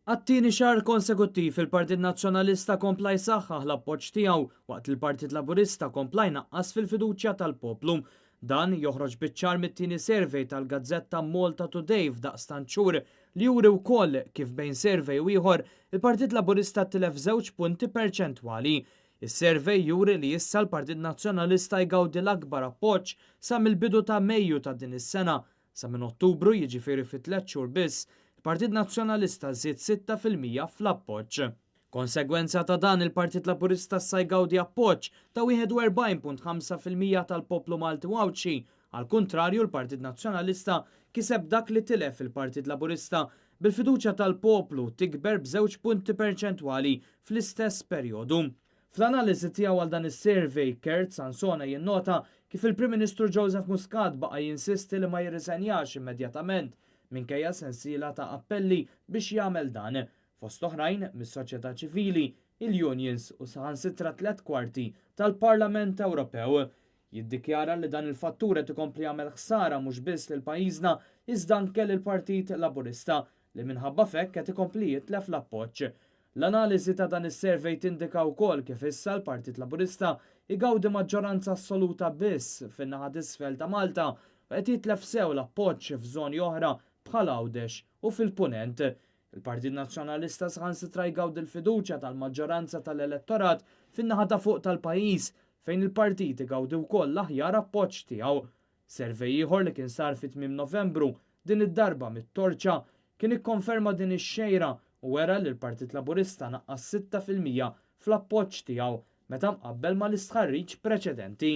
Għat-tieni xahar konsekuttiv il-Partit Nazzjonalista kompla jsaħħaħ l-appoġġ tiegħu waqt li l-Partit Laburista kompla jnaqqas fil-fiduċja tal-poplu. Dan joħroġ biċ-ċar mit-tieni survey tal-gazzetta Malta Today f'daqstant xhur li juri wkoll kif bejn survey u ieħor il-Partit Laburista tilef żewġ punti perċentwali. Is-survey juri li issa l-Partit Nazzjonalista jgawdi l-akbar appoġġ sa mill-bidu ta' Mejju ta' din is-sena. Sa minn Ottubru, jiġifieri fi tliet xhur biss, il-Partit Nazzjonalista żied 6% fl-appoġġ. Konsegwenza ta' dan il-Partit Laburista issa jgawdi appoġġ ta' 41.5% tal-poplu Malti u Għawdxi. Għall-kuntrarju l-Partit Nazzjonalista kiseb dak li tilef il-Partit Laburista bil-fiduċja tal-poplu tikber b'żewġ punti perċentwali fl-istess perjodu. Fl-analiżi tiegħu għal dan is-survey, Kurt Sansone jinnota kif il-Prim Ministru Joseph Muscat baqa' jinsisti li ma jirriżenjax immedjatament minkejja sensiela ta' appelli biex jagħmel dan. Fost oħrajn mis-soċjetà ċivili, il-unions u saħansitra 3/4 tal-Parlament Ewropew. Jiddikjara li dan il-fattur qed ikompli jagħmel ħsara mhux biss lil pajjiżna iżda anke lill-Partit Laburista li minħabba f'hekk qed ikompli jitlef l-appoġġ. L-analiżi ta' dan is-survey tindika wkoll kif issa l-Partit Laburista igawdi maġġoranza assoluta biss fin-naħa t'isfel ta' Malta u qed jitlef sew l-appoġġ f'żoni oħra bħal Għawdex u fil-Punent. Il-Partit Nazzjonalista saħansitra jgawdi l-fiduċja tal-maġġoranza tal-elettorat fin-naħa ta' fuq tal-pajjiż fejn il-partit igawdi wkoll l-aħjar appoġġ tiegħu. Survey ieħor li kien sar fi tmiem Novembru, din id-darba mit-Torċa, kien ikkonferma din ix-xejra u wera li l-Partit Laburista naqqas 6% fl-appoġġ tiegħu meta mqabbel mal-istħarriġ preċedenti.